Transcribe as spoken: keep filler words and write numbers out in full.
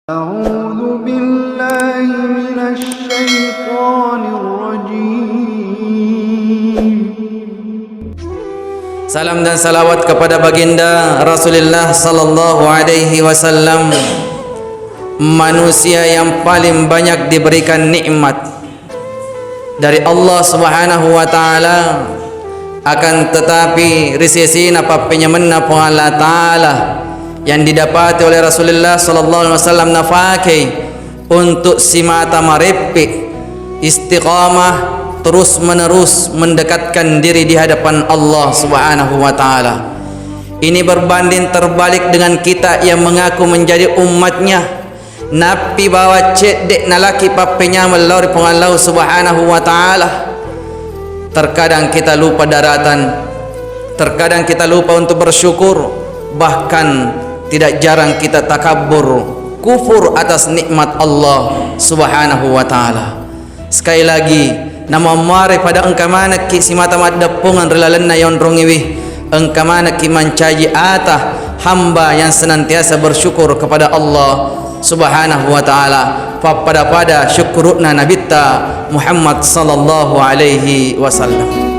أعوذ بالله من الشيطان الرجيم. Salam dan salawat kepada baginda Rasulullah sallallahu alaihi wasallam, manusia yang paling banyak diberikan nikmat dari Allah Subhanahu wa Ta'ala, akan tetapi ri sesena pappenyamenna Puang Allah Ta'ala yang didapati oleh Rasulullah sallallahu alaihi wasallam nafakei untuk simata mareppi, istiqamah, terus-menerus mendekatkan diri di hadapan Allah Subhanahu wa Ta'ala. Ini berbanding terbalik dengan kita yang mengaku menjadi umatnya. Nappi bawa cedde nalaki pappenyameng lao ri Puang Allah Subhanahu wa Ta'ala. Terkadang kita lupa daratan, terkadang kita lupa untuk bersyukur, bahkan tidak jarang kita takabur, kufur atas nikmat Allah Subhanahu wa Ta'ala. Sekali lagi, namammuare pada engka manekki simata maddeppungeng ri lalenna yonrongiwi, engka manekki mancaji ata hamba yang senantiasa bersyukur kepada Allah Subhanahu wa Ta'ala, pappada-pada syukuru'na Nabitta Muhammad sallallahu alaihi wasallam.